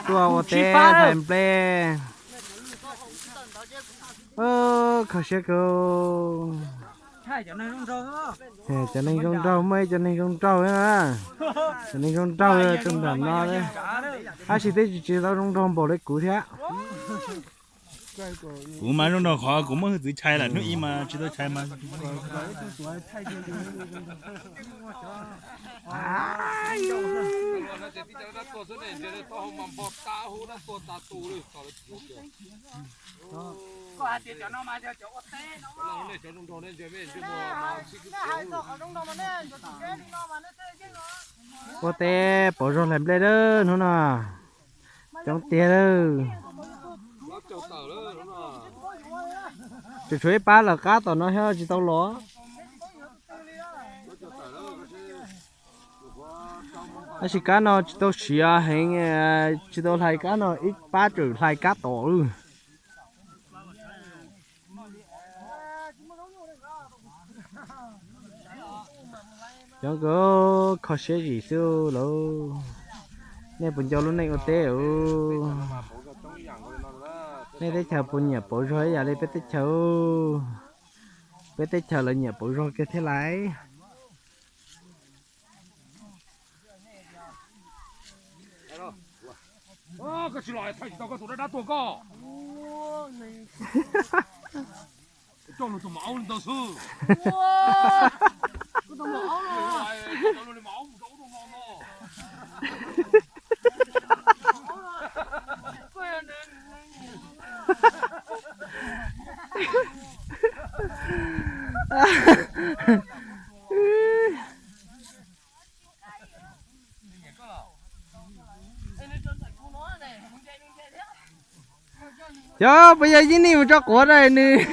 Tuaj ua teb hlais nplej. Kho siab kawg. Cov neeg zoo nraug, muaj ib cov neeg zoo nraug na. Cov neeg zoo nraug tau nram no, tab sis twb tsis tau zoo nraug npaum li kuv thiab. Kuv mas zoo nraug qhov kuv muaj hwj txwv chais lawm, hnub ib mas tsis tau chais mas. Ua teb pauv zog hlais nplej lawm hnub no. Coob tiag lawm. Tseem tshuav ib pab lawv qab tom no thiab tsis tau los. Tab sis kab no tsis tau siav heev, tsis tau hlais kab no, ib pab tseem hlais kab tom lawm. Cov nkawd kho siab zim xwb lauj. Nej puas nco lub neej ua teb? Nej teb chaws puas nyiam pauv zog ib yam li peb teb chaws? Peb teb chaws lawv nyiam pauv zog kiag thiab lais. Koj tsis los thaij tsis tau koj tus dab dab tuag koj. Coj nws tus maum aub li ntawd xwb. Cov puas yog yeej nej mus tso quav na nws?